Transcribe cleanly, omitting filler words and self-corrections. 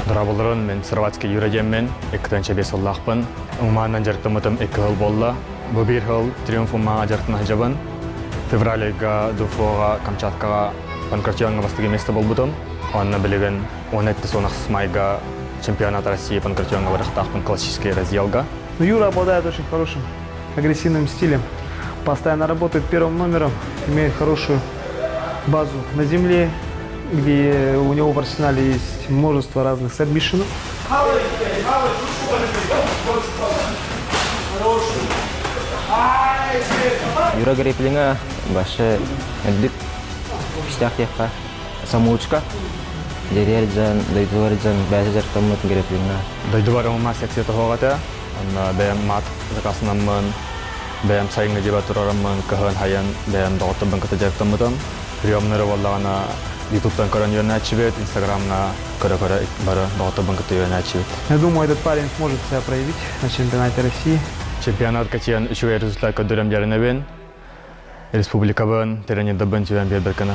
Дорооболорун, мин Сыроватский Юра диэммин, 2-5 сыллаахпын. Умаанан дьарыктаммытым 2 сыл буолла. Бу биир сыл Триумф Умааҕа дьарыктана сылдьабын. Февраль ыйга Дуфоҕа, Камчаткаҕа панкратионҥа бастакы место буолбутум. Онно билигин 17 майга чемпионат России панкратионҥа барыахтаахпын классический разделга. Но Юра обладает очень хорошим агрессивным стилем. Постоянно работает первым номером, имеет хорошую базу на земле, где у него в арсенале есть множество разных сабмишенов. Юра грэпплинга башы үрдүк күүстээх диэххэ самоучка дьиэтигэр дьон дойдулар дьон бэйэтэ дьарыктаммыт грэпплиҥҥа. Дойдубар омума секция тоһуох этэ. Онно бэйэм мат заказнаммын, бэйэм сайыҥҥы дьиэбэр турараммын, кыһын хайан бэйэм доҕотторбун кытта дьарыктаммытым. Приемнары буоллаҕына Ютубтан көрөн үөрэнээччибит, Инстаграмҥа көрө-көрө бары доҕотторбун кытта үөрэнээччибит. Я думаю, этот парень сможет себя проявить на чемпионате России. Чемпионатка тиийэн үчүгэй результат көрдөрөм дьарынабын. Республикабын, тренердэрбин сүбэн биэрбэт гына.